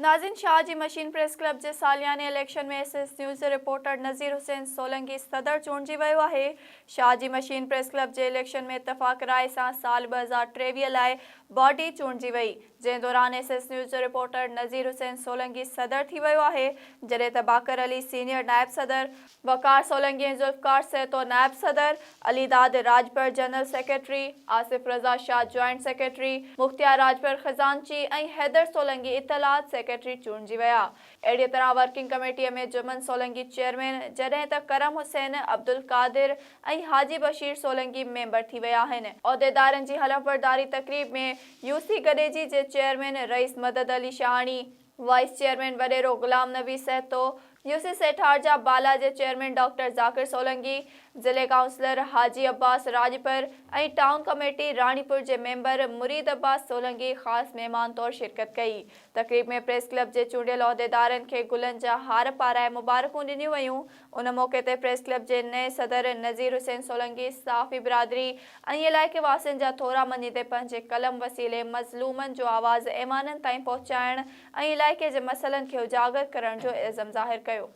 ناظرين شاهه جي machine press club جي سالياني اليڪشن ۾ ايس ايس نيوز جي رپورٽر نذير حسين سولنگي صدر چونڊجي ويو آهي. شاهه جي مشين پريس ڪلب جي اليڪشن ۾ اتفاق راء سان سال 2023 لاء باڊي چونڊجي وئي، جنهن دوران ايس ايس نيوز جو رپورٽر نذير حسين سولنگي صدر ٿي ويو آهي، جڏهن ته باقر علي سينيئر نائب صدر، وقار سولنگي ۽ ذوالفقار سهتو نائب صدر، Ali Dad Rajpar general secretary, Asif Raza Shah joint secretary, Mukhtiar Rajpar خزانچي ۽ حيدر سولنگي اطلاعات سيڪريٽري چونڊجي ويا. اهڙيء طرح ورڪنگ ڪميٽيء ۾ جمن سولنگي چيئرمين، جڏهن ته ڪرم حسين، عبدالقادر ۽ حاجي بشير سولنگي ميمبر ٿي ويا آهن. عهديدارن جي حلف برداري تقريب ۾ يو سي گڏيجي جي chairman Rais Madad Ali Shahani, vice chairman وڏيرو غلام نبي سهتو، يو سي سيٺارجا بالا جي چيئرمين ڊاڪٽر ذاڪر سولنگي، ضلعي councillor Haji Abbas Rajpar ۽ town committee Ranipur جي ميمبر مريد عباس سولنگي خاص مهمان طور شرڪت ڪئي. تقريب ۾ پريس ڪلب جي چونڊيل عهديدارن کي گلن جا هار پارائي مبارڪون ڏنيون ويون. ان موقعي تي پريس ڪلب جي نئين صدر نذير حسين سولنگي صحافي برادري ۽ علائقي واسين جا ٿورا مڃيندي پنهنجي قلم وسيلي مظلومن جو آواز ايوانن تائين پهچائڻ ۽ علائقي جي مسئلن کي اجاگر ڪرڻ جو عزم ظاهر ڪيو.